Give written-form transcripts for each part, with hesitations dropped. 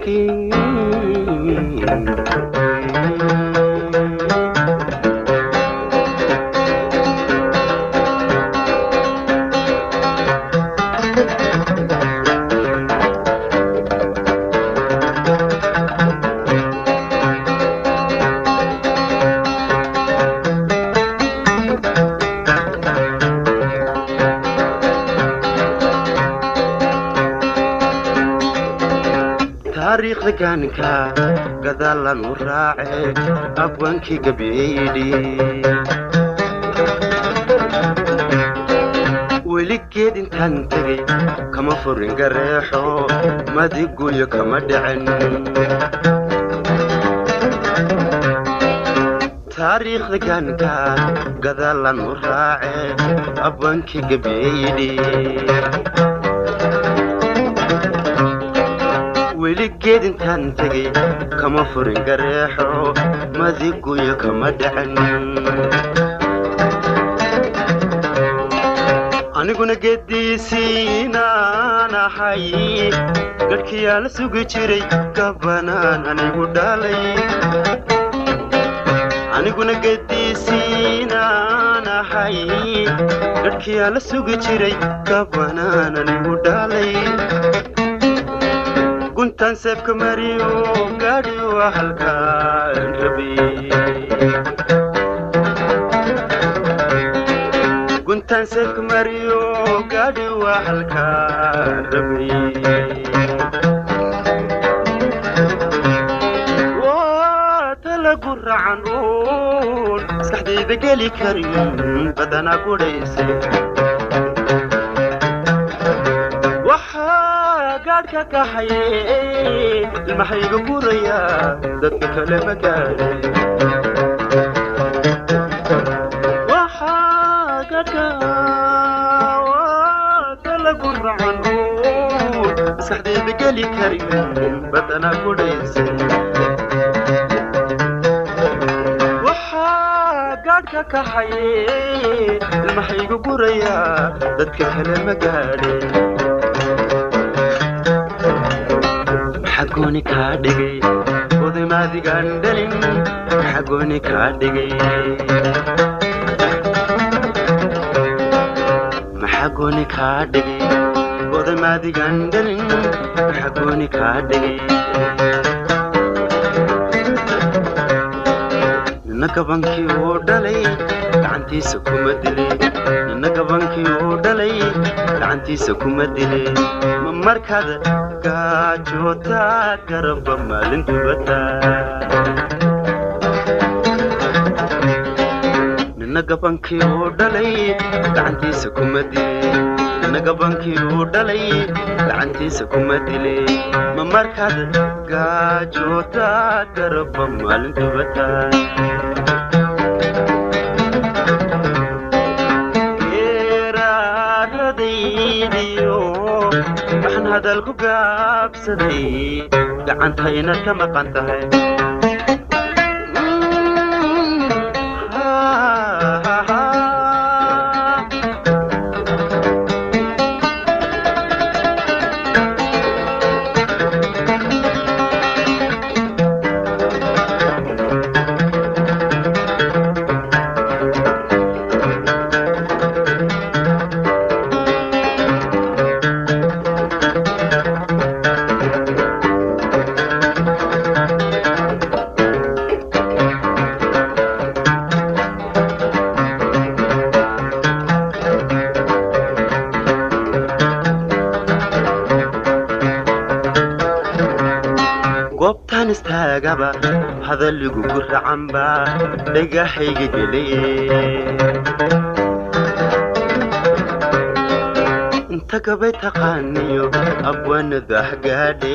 dhigin. Taariikhda gaanka gadaalan u raace abwankii gabyeyidhi weligeed intaan tegey kama furin gareexo madiguyo kama dhicin. Taariikhda gaanka gadaalan u raace abwankii gabyeyidhi weligeed intaan tegey kama furin gareexo madiguyo kama dhicin. Aniguna geediisiinaan ahay gadhkiyaa la sugi jiray gabanaan anigu dhalay. Aniguna geediisiinaan ahay gadhkiyaa la sugi jiray gabanaan anigu dhalay. Guntaan seefka mariyo gaadhi waa halkaan rabay. Guntaan seefka mariyo gaadhi waa halkaan rabay. Waa talagu racan uun maskaxdayda geli karin badanaa gudhaysay. Waxaa gaadhka ka haye ilmahayga guraya dadka kale ma gaadhay. Waxaa gaadhka waa talagu racan uun maskaxdayda geli karin badanaa gudhaysay. Waxaa gaadhka ka haye ilmahayga guraya dadka kale ma gaadhay. Maxaa gooni kaa dhigay oday maadigaan dhalin? Maxaa gooni kaa dhigay? Maxaa gooni kaa dhigay oday maadigaan dhalin? Maxaa gooni kaa dhigay? Nina gabankii uu dhalay gacantiisa kuma dilay. Nina gabankii uu dhalay gacantiisa kuma dilay. Ma markaad gaajootaa garabba maalin dubataa? Nina gabankii uu dhalay gacantiisa kuma dilay. Nina gabankii uu dhalay gacantiisa kuma dilay. Ma markaad gaajootaa garabba maalin dubataa? Geeraaradaydiyo waxaan hadal ku gaabsaday gacanta inaad ka maqan tahay. Goobtaan istaagaba hadalligu guracanba dhagahayga gelaye. Inta gabay taqaaniyo abwaanada hgaadhe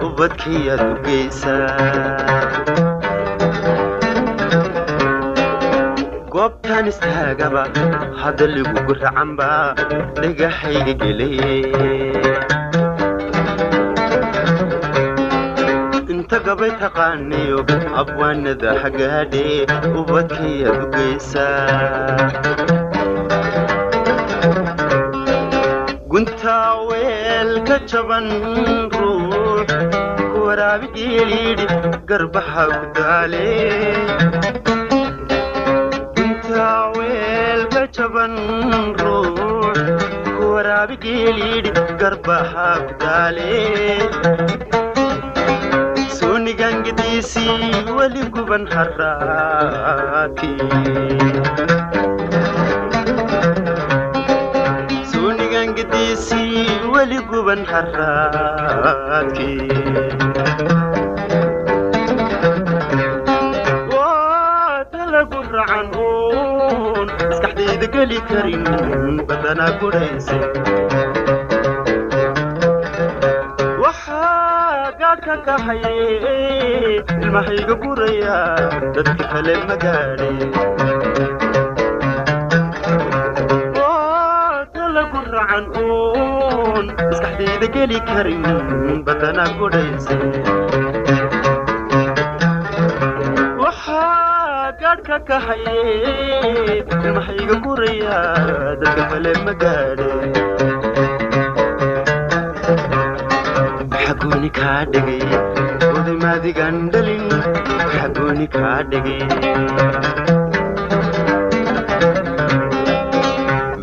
ubadkayaad u geysaa. Goobtaan istaagaba hadalligu guracanba dhagahayga gelaye. Inta gabay taqaaniyo abwaanada hagaadhe ubadkayaad u geysaa. Guntaa weel ka jaban ruux ku Waraabi geelidhi garbaha ku daale. Intaa weelka jaban ruux ku waraabi geelidhi garbaha ku daale. Soonigangadiisii weli guban haraati. Soonigangadiisii weli guban haraadkii. Waa talagu racan uun maskaxdayda geli karin badanaa gudhaysa. Waxaa gaadhka ka haye ilmahayga guraya dadka kale ma gaadhay. Talagu racan uun maskaxdayda geli karin badanaa gudhaysa. Waxaa gaadhka ka haye ilmahayga guraya dadka kale ma gaadhay. Xagooni kaa dhigay oday maadigan dhalin? Xagooni kaa dhigay?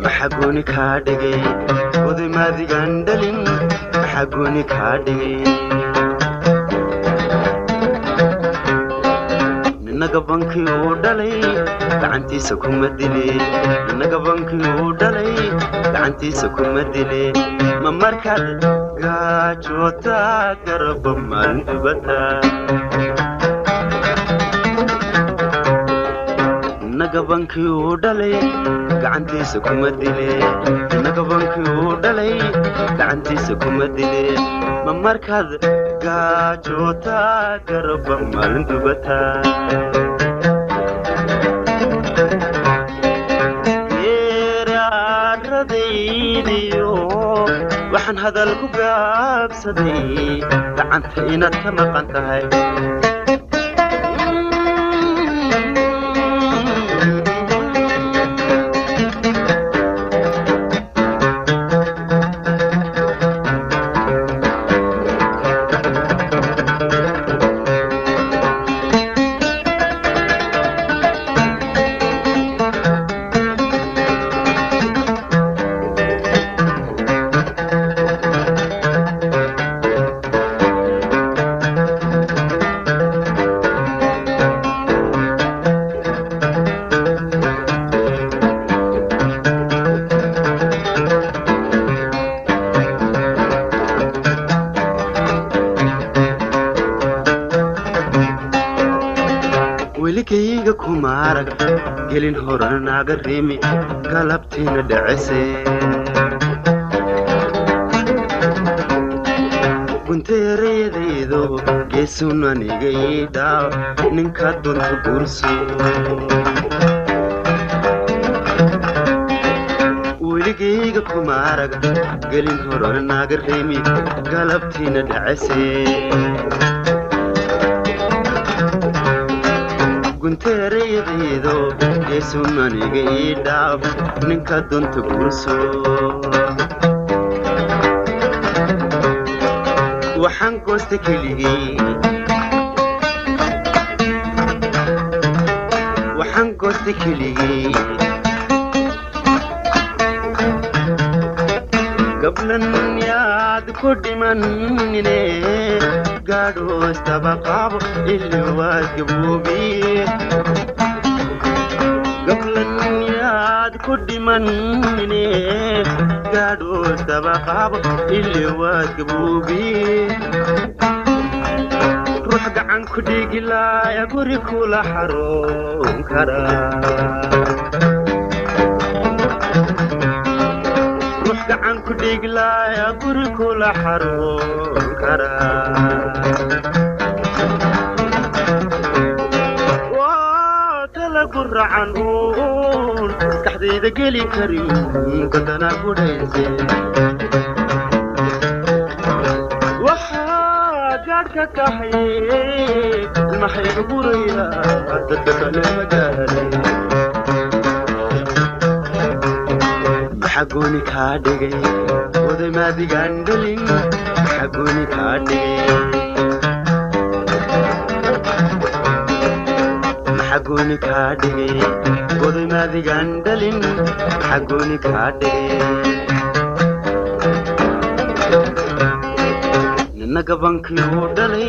Maxagooni kaa dhigay oday maadigan dhalin? Maxagooni kaa dhigay? Nina gabankii uu dhalay gacantiisa kuma dile. Nina gabankii uu dhalay gacantiisa kuma dile. Ma markaad gaajootaa garaba maalin dubata? Nina gabankii uu dhalay gacantiisa kuma dile. Nina gabankii uu dhalay gacantiisa kuma dile. Ma markaad gaajootaa garaba maalin dubata? Geeraaradaydiyo waxaan hadal ku gaabsaday gacanta inaad ka maqan tahay. Weligayga kuma arag gelin horena naaga rimi galabtiina dhacese. Gunteerayadaydo geesun aniga ii dhaaw ninka dunta guurso. Weligayga kuma arag gelin horena naaga rimi galabtiina dhacese. Gunteerayadaydo geesun aniga ii dhaaf ninka dunta guurso. Waxaan goosta keligay, waxaan goosta keligay gablan yaad ku dhimanine gaadhoostaba qabo ili waad gaboobiye. Gablan yaad ku dhimanine gaadhoostaba qabo ili waad gaboobiye. Ruux gacan ku dhiigilaaya guri kula xaroon kara. Ruux gacan ku dhiiglaaya guri kula xaroon kara. Waa talagu racan uun maskaxdayda geli karin godana gudhayse. Waxaa gaadhka kahaye ilmahayga guraya dadka kale ma gaadhay. Maxaa gooni kaa dhigay oday maadigaan dhalin? Maxaa gooni kaa dhigay? Maxaa gooni kaa dhigay? Goday maadigaan dhalin, maxaa gooni kaa dhigay? Nina gabankii uu dhalay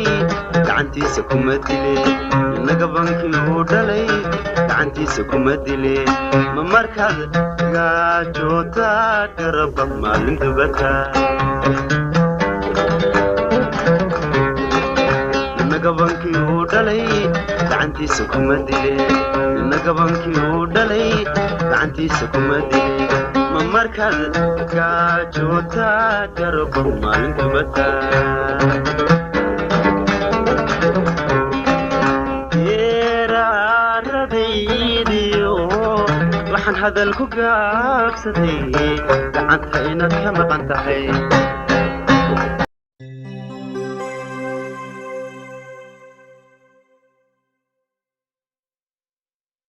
gacantiisa kuma dile, nina gabankii uu dhalay gacantiisa kuma dile. Ma markaad gaajoota garabka maalin dubata? Nina gabankii uu dhalay gacantiisa kuma dile, nina gabankii uu dhalay gacantiisa kuma dile. Ma markaad gaajoota garabka maalin dubata? Geeraaradaydiyo waxaan hadal ku gaabsaday, gacanta inaad ka maqan tahay.